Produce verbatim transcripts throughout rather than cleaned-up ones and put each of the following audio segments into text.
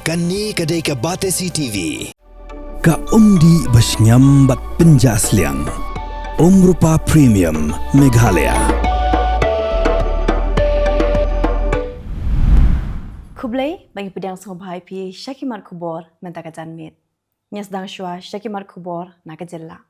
Kane ka dei ka Batesi T V. Ka umdih ba shngiam bad pynjah sliang. Umrupa Premium Meghalaya. Khublei, ba ngi pdiang sngewbha ïa phi sha ki mat khubor mynta ka janmiet. Ngi sdang shuwa sha ki mat khubor na ka jylla.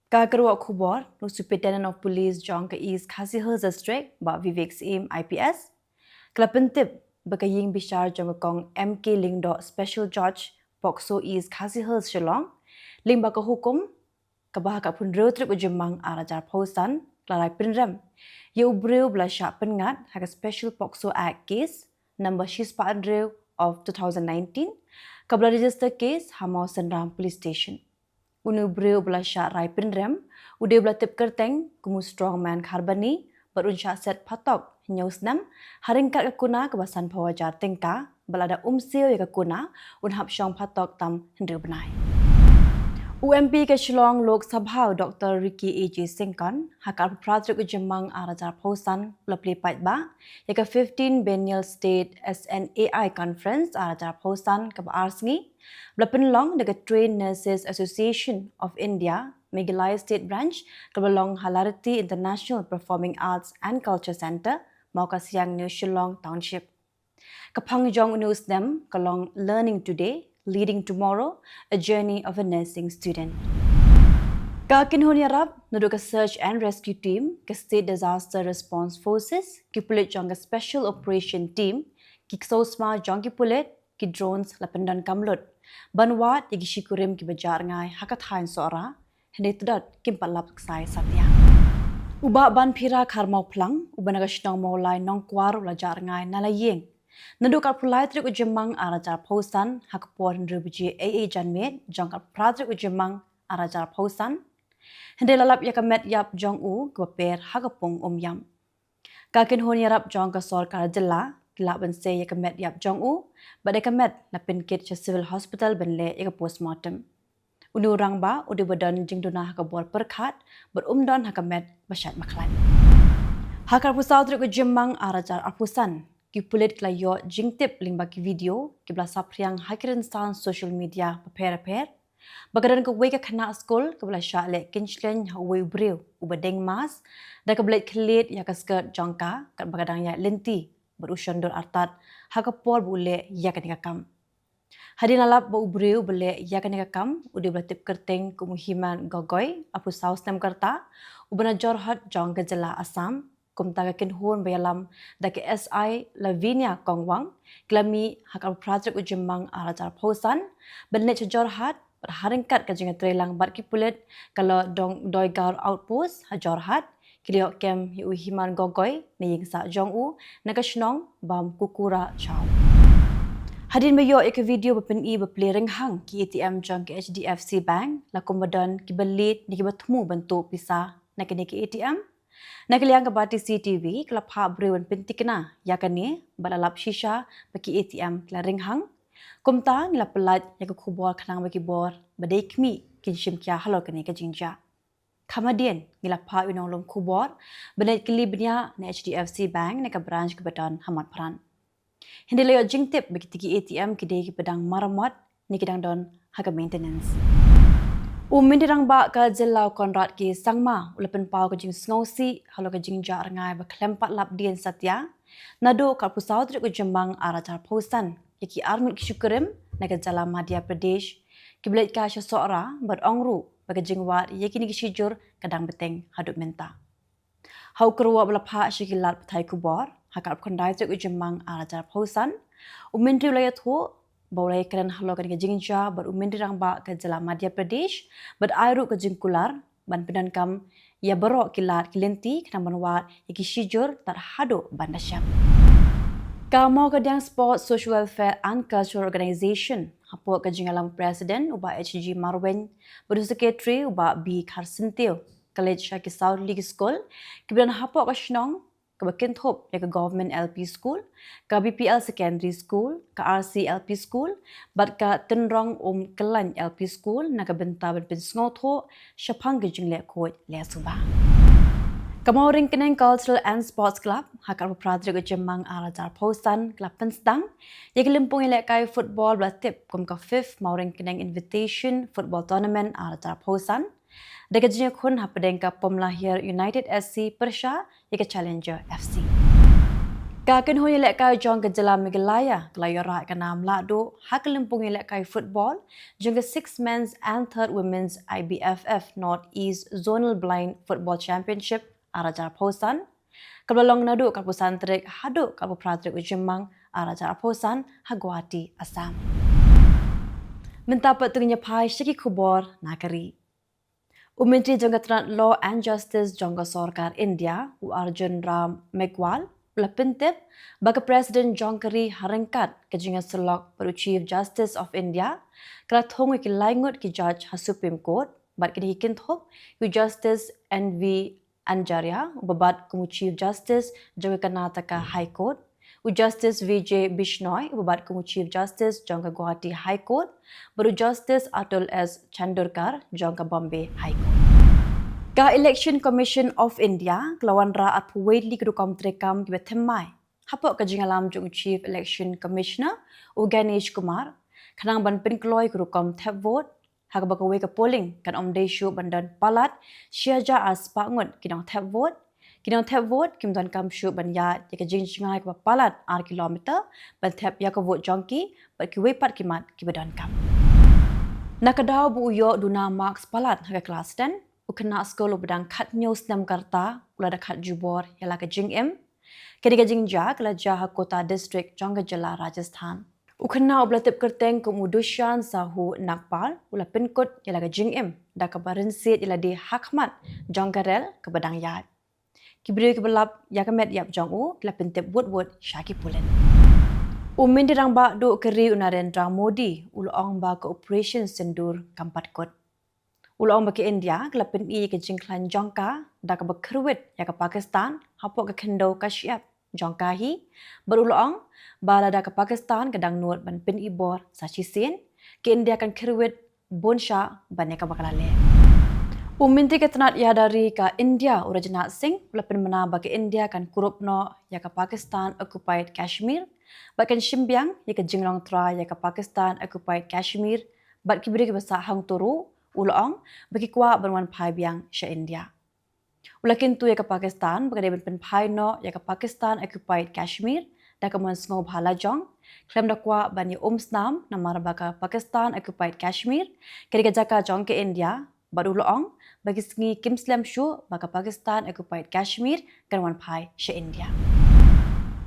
Ka kyrwoh khubor, u Superintendent of Police jong ka East Khasi Hills District, Bah Vivek Syiem I P S, ka la pyntip ba ka ïing bishar jong ka Kong M K Lyngdoh, Special Judge, POCSO, East Khasi Hills, Shillong, lyngba ka hukum kaba ha ka arphew hynriew tarik u Jymmang ar hajar arphew san, ka la rai pynrem ïa u briew ba la shah pynngat ha ka Special POCSO Act case number shispah hynriew of two thousand nineteen, kaba la register case ha Mawsynram Police Station. Une u briew ba la shah rai pynrem u dei ba la tip kyrteng kum u Strongman Kharbani, bad un shah set phatok hynñiew snem ha ryngkat ka kuna kaba sanphew hajar tyngka, bad lada um siew ïa ka kuna un hap shong phatok tam hynriew bnai. U M P ka Shillong Lok Sabha, u Doctor Ricky A J Syngkon, ha ka arphew phra tarik u Jymmang ar hajar arphew san, u la plie paidbah ïa ka fifteen Biennial State S N A I Conference ar hajar arphew san kaba ar sngi, ba la pynlong da ka Trained Nurses Association of India, Meghalaya State Branch, kaba long ha Lariti International Performing Arts and Culture Centre, Mawkasiang, New Shillong Township. Ka phang jong une u snem ka long Learning Today, Leading Tomorrow, A Journey of a Nursing Student. Ka kynhun ïarap naduh ka Search and Rescue Team, ka State Disaster Response Forces, ki pulit jong ka Special Operation Team, ki ksew sma jong ki pulit, ki drones la pyndonkam lut ban wad ïa ki shikurim kiba jah rngai ha ka thaiñ Sohra, hynrei tdot kim pat lap ksai satia. U Bah Banphira Kharmawphlang, uba na ka shnong Mawlai Nongkwar, u la jah rngai na la ïing naduh ka arphew lai tarik u Jymmang ar hajar arphew san ha ka por hynriew baje eiei janmiet jong ka arphew phra tarik u Jymmang ar hajar arphew san, hynrei la lap ïa ka met ïap jong u kaba per ha ka pung umïam. Ka kynhun ïarap jong ka sorkar jylla ki la lah ban sei ïa ka met ïap jong u, bad ïa ka met la pynkit sha Civil Hospital ban leh ïa ka postmortem. Une u rangbah u dei ba don jingduna ha ka bor pyrkhat, bad um don ha ka met ba shait ba khlaiñ. Ha ka arphew saw tarik u Jymmang ar hajar arphew san, ki pulit ki la ïoh jingtip lyngba ki video kiba la saphriang ha ki rynsan social media bapher bapher, ba ka don kawei ka khynnah skul kaba la shah leh kynshleiñ ha uwei u briew uba deng mask, da kaba leit khlieh ïa ka skirt jong ka katba ka dang ïaid lynti, bad u shon dur artat ha ka por ba u leh ïa kane ka kam. Hadien la lap ba u briew uba leh ïa kane ka kam u dei ba la tip kyrteng kum u Himan Gogoi, arphew saw snem ka rta, uba na Jorhat jong ka jylla Assam, kumta ka kynhun ba ïalam da ka S I Lavinia Kongwang, ki la mih ha ka arphew phra tarik u Jymmang ar hajar arphew san, ban leit sha Jorhat, bad ha ryngkat ka jingïatreilang bad ki pulit ka la dong Doigaur Outpost ha Jorhat, ki la ïoh kem ïa u Himan Gogoi na ïing sah jong u na ka shnong Bam Kukura Chaw. Hadien ba ïoh ïa ka video ba pyni ba plie rynghang ki A T M jong ka H D F C Bank, la kumba don kiba leit ne kiba thmu ban tuh pisa na kane ka A T M. Na ka liang ka Batesi T V ka la phah briew ban pynthikna ïa kane, bad la lap shisha ba ki A T M ki la rynghang. Kumta ngi la pyllait ïa ka khubor khnang ba ki bor ba dei khmih kin shim khia halor kane ka jingjia. Kham hadien ngi la phah ïa u nonglum khubor ban leit kylli bniah na H D F C Bank na ka branch kaba don ha Motphran. Hynrei la ïoh jingtip ba kitei ki A T M ki dei kiba dang maramot ne ki dang don ha ka maintenance. U Myntri Rangbah ka jylla u Conrad K Sangma u la pynpaw ka jingsngewsih halor ka jingjah rngai ba khlem pat lap dien satia naduh ka arphew saw tarik u Jymmang ar hajar arphew san ïa ki arngut ki shikurim na ka jylla Madhya Pradesh, kiba leit kai sha Sohra, bad ong ruh ba ka jingwad ïa kine ki shijur ka dang bteng haduh mynta. Ha u kyrwoh ba la phah sha ki lad pathai khubor ha ka arphew khyndai tarik u Jymmang ar hajar arphew san, u Myntri u la ïathuh ba u la ïakren halor kane ka jingjia bad u Myntri Rangbah ka jylla Madhya Pradesh, bad ai ruh ka jingkular ban pyndonkam ïa baroh ki lad ki lynti khnang ban wad ïa ki shijur tad haduh ban da shep. Ka Mawkadiang Sports, Social Welfare and Cultural Organization, hapoh ka jingïalam u President u Bah H G Marwein bad u Secretary u Bah B Kharsyntiew, ka leit sha ki saw tylli ki skul kiba don hapoh ka shnong kaba kynthup ïa ka Government L P School, ka B P L Secondary School, ka R C L P School, bad ka Tynrong Umkyllaiñ L P School na ka bynta ban pynsngewthuh shaphang ka jingleh khuid leh suba. Ka Mawryngkneng Cultural and Sports Club, ha ka arphew phra tarik u Jymmang arhajar arphew san, ka la pynsdang ïa ka lympung ïalehkai football ba la tip kum ka fifth Mawryngkneng Invitation Football Tournament arhajar arphew san, da ka jingïakhun hapdeng ka Pomlahiar United S C pyrshah ïa ka Challenger F C. Ka kynhun ïalehkai jong ka jylla Meghalaya ka la ïoh rah ka nam lahduh ha ka lympung ïalehkai football jong ka six men's and third women's I B F F North East Zonal Blind Football Championship arhajar arphew san, kaba la long naduh ka arphew san tarik haduh ka arphew phra tarik u Jymmang arhajar arphew san ha Guwahati, Assam. Mynta pat to ngin ïa phai sha ki khubor na ka ri. U Myntri jong ka tnat Law and Justice jong ka sorkar India, u Arjun Ram Meghwal, u la pyntip ba ka President jong ka ri ha ryngkat ka jingïasyllok bad u Chief Justice of India, ka la thung ïa ki lai ngut ki judge ha Supreme Court, bad kine ki kynthup ïa u Justice N V Anjaria, uba bat kum u Chief Justice jong ka Karnataka High Court, u Justice V J Bishnoi, uba bat kum u Chief Justice jong ka Guwahati High Court, bad u Justice Atul S Chandorkar jong ka Bombay High Court. Ka Election Commission of India ka la wanrah arphew wei tylli ki rukom treikam kiba thymmai hapoh ka jingïalam jong u Chief Election Commissioner, u Ganesh Kumar, khnang ban pynkloi ki rukom thep vote, ha kaba kawei ka polling kan ym dei shuh ban don palat shi hajar ar spah ngut ki nongthep vote. Ki nongthep vote kim donkam shuh ban ïaid ïa ka jingjngai kaba palat ar kilometer ban thep ïa ka vote jong ki, bad kiwei pat ki mat kiba donkam. Na ka daw ba u ïoh duna marks palat ha ka klas ten, u khynnah skul uba dang khathynñiew snem ka rta u la da khat jubor ïa la ka jingim. Kane ka jingjia ka la jia ha Kota District jong ka jylla Rajasthan. U khynnah uba la tip kyrteng kum u Dushyant Sahu Nagpal u la pynkut ïa la ka jingim da kaba rynsied ïa lade ha khmat jong ka rel kaba dang ïaid. Ki briew kiba lap ïa ka met ïap jong u ki la pyntip wut wut sha ki pulit. U Myntri Rangbah Duh ka ri, u Narendra Modi, u la ong ba ka Operation Sindoor kam pat kut. U la ong ba ka India ka la pyni ïa ka jingkhlaiñ jong ka da kaba kyrwit ïa ka Pakistan hapoh ka khyndew ka shyiap jong ka hi. Bad u la ong ba lada ka Pakistan ka dang nud ban pyni bor sa shisien, ka India kan kyrwit bun shah ban ïa kaba ka la leh. U Myntri ka tnat ïada ri ka India, u Rajnath Singh, u la pynbna ba ka India kan kurup noh ïa ka Pakistan occupied Kashmir bad kan shim biang ïa ka jinglong trai ïa ka Pakistan occupied Kashmir bad ki briew kiba sah hangto ruh, u la ong ba ki kwah ban wan phai biang sha India. U la kyntu ïa ka Pakistan ba ka dei ban pynphai noh ïa ka Pakistan occupied Kashmir da ka mon sngewbha lajong, khlem da kwah ban ïa um snam namar ba ka Pakistan occupied Kashmir ka dei ka jaka jong ka India, bad u la ong ba ki sngi kim slem shuh ba ka Pakistan occupied Kashmir kan wan phai sha India.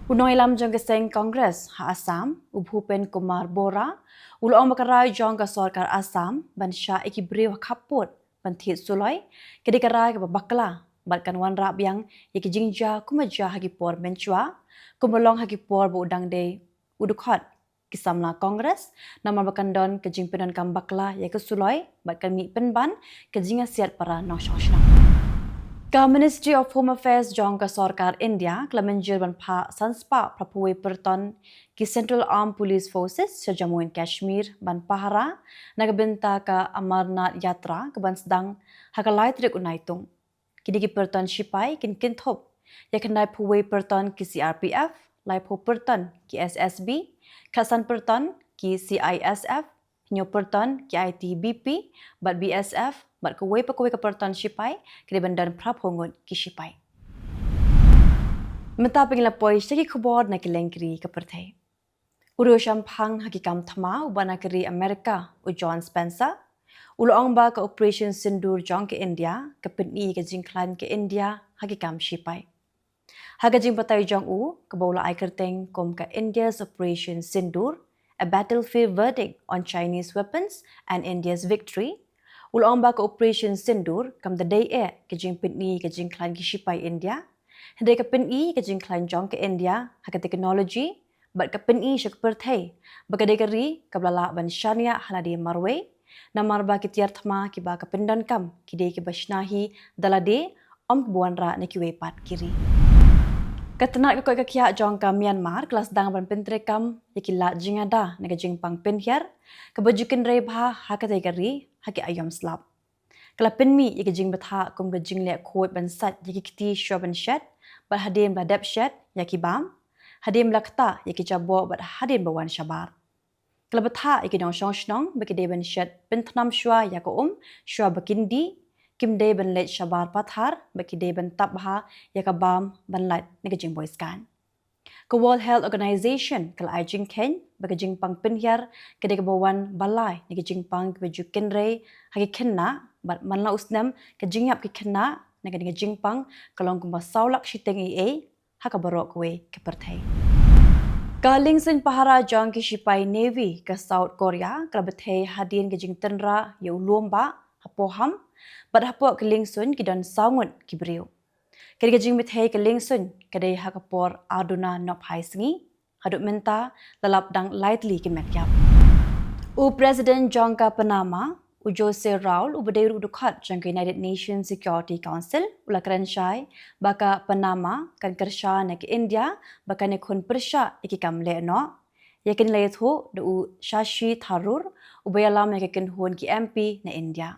U nongïalam jong ka seng Congress ha Assam, u Bhupen Kumar Borah, u la ong ba ka rai jong ka sorkar Assam ban shah ïa ki briew ha khappud ban thied suloi ka dei ka rai kaba bakla bad kan wanrah biang ïa ki jingjia kumba jia ha ki por mynshuwa, kumba long ha ki por ba u dang dei u dkhot ki samla Congress, namar ba kan don ka jingpyndonkam bakla ïa ka suloi bad kan mih pynban ka jingïasiat para nongshong shnong. Ka Ministry of Home Affairs jong ka sorkar India ka la mynjur ban phah san spah phra phew wei pyrton ki Central Armed Police Forces sha Jammu and Kashmir ban pahara na ka bynta ka Amarnath Yatra kaban sdang ha ka lai tarik u Naitung. Kine ki pyrton shipai kin kynthup ïa khyndai phew wei pyrton ki C R P F, lai phew pyrton ki S S B, khatsan pyrton ki C I S F, hynñiew pyrton ki I T B P bad B S F, bad kawei pa kawei ka pyrton shipai ka dei ban don phra phew ngut ki shipai. Mynta phi la poi sha ki khubor na ki leng ki ri ka pyrthei. U riewshemphang ha ki kam thma uba na ka ri Amerika, u John Spencer, u la ong ba ka Operation Sindoor jong ka India ka pyni ka jingkhlaiñ ka India ha ki kam shipai. Ha ka jingbatai jong u, kaba u la ai kyrteng kum ka India's Operation Sindoor, a battlefield verdict on Chinese weapons and India's victory, u la ong ba ka Operation Sindoor kam da dei eh ka jingpyni ka jingkhlaiñ ki shipai India, hynrei ka pyni ka jingkhlaiñ jong ka India ha ka technology, bad ka pyni sha ka pyrthei ba ka dei ka ri kaba la lah ban shaniah ha lade marwei, namar ba ki tiar thma kiba ka pyndonkam ki dei kiba shna hi da lade, ym kiba wanrah na kiwei pat ki ri. Ka tnat ka koit ka khiah jong ka Myanmar ka la sdang ban pyntreikam ïa ki lad jingïada na ka jingpang pynhiar kaba ju kynrei bha ha katei ka ri ha ki aïom slap. Ka la pynmih ïa ki jingbthah kum ka jingleh khuid ban sait ïa ki kti shuwa ban shet, bad hadien ba la dep shet ïa ki bam, hadien ba la ktah ïa ki jaboh bad hadien ba wan shabar. Ka la bthah ïa ki nongshong shnong ba ki dei ban shet pynthnam shuwa ïa ka um shuwa ba kin dih, kim dei ban leit shabar pathar, bad ki dei ban tap bha ïa ka bam ban lait na ka jingboi skan. Ka World Health Organization ka la ai jingkheiñ ba ka jingpang pynhiar ka dei kaba wan ba lai na ki jingpang kiba ju kynrei ha ki khynnah, bad man la u snem ka jingïap ki khynnah na kane ka jingpang ka long kumba saw lak shiteng eiei ha ka baroh kawei ka pyrthei. Ka liengsuiñ pahara jong ki shipai Navy ka South Korea ka la bthei hadien ka jingtynrah ïa u lum bah ha Pohang, bad hapoh ka liengsuiñ ki don saw ngut ki briew. Kane ka jingbthei ka liengsuiñ ka dei ha ka por ar duna nohphai sngi. Haduh mynta la lap dang lai tylli ki metïap. U President jong ka Panama, u Jose Raul, uba dei ruh u dkhot jong ka United Nations Security Council, u la kren shai ba ka Panama kan kyrshan ïa ka India ba kan ïakhun pyrshah ïa ki kam lehnoh. Ïa kane la ïathuh da u Shashi Tharoor, uba ïalam ïa ka kynhun ki M P na India.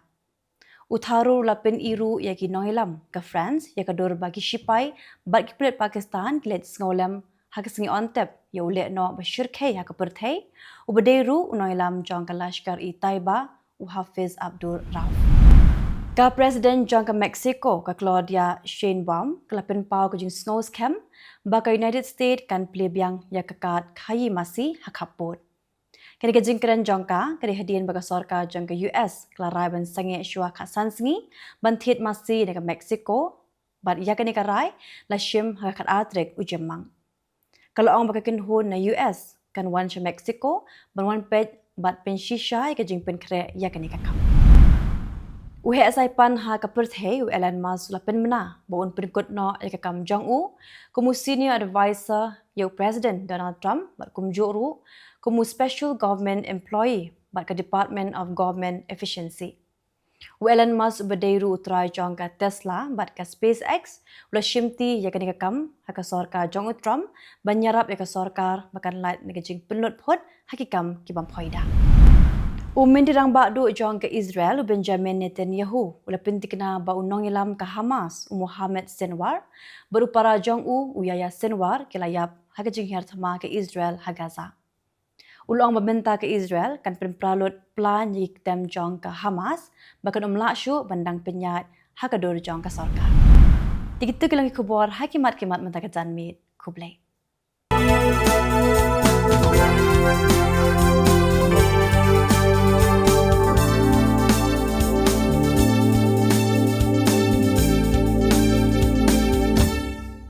U Tharoor u la pyni ruh ïa ki nongïalam ka France ïa ka dur ba ki shipai bad ki pulit Pakistan ki leit sngewlem ha ka sngi Onthep ïa u lehnoh ba shyrkhei ha ka pyrthei, uba dei ruh u nongïalam jong ka Lashkar-e-Taiba, u Hafiz Abdul Rauf. Ka President jong ka Mexico, ka Claudia Sheinbaum, ka la pynpaw ka jingsngew skhem ba ka United States kan plie biang ïa ka kad khaïi masi ha khappud. Kane ka jingkren jong ka ka dei hadien ba ka sorkar jong ka U S ka la rai ban sangeh shuwa khatsan sngi ban thied masi na ka Mexico, bad ïa kane ka rai la shim ha ka khatar tarik u Jymmang. Ka la ong ba ka kynhun na U S kan wan sha Mexico ban wan peit bad pynshisha ïa ka jingpynkhreh ïa kane ka kam. U heh saipan ha ka pyrthei u Elon Musk u la pynbna ba un pynkut noh ïa ka kam jong u kum u senior advisor ïa u President Donald Trump, bad kumjuh ruh kum u special government employee bad ka Department of Government Efficiency. U Elon Musk uba dei ruh u trai jong ka Tesla bad ka SpaceX u la shimti ïa kane ka kam ha ka sorkar jong u Trump ban ïarap ïa ka sorkar ba kan lait na ka jingpynlut phut ha ki kam ki bym phoida. U Myntri Rangbah Duh jong ka Israel, u Benjamin Netanyahu, u la pynthikna ba u nongïalam ka Hamas, u Mohammed Sinwar, bad u para jong u, u Yahya Sinwar, ki la ïap ha ka jinghiar thma ka Israel ha Gaza. U la ong ba mynta ka Israel kan pynpra lut plan ïa ki ktem jong ka Hamas ba kan ym lah shuh ban dang pynïaid ha ka dur jong ka sorkar. Te kito ki long ki khubor ha ki mat ki mat mynta ka janmiet. Khublei.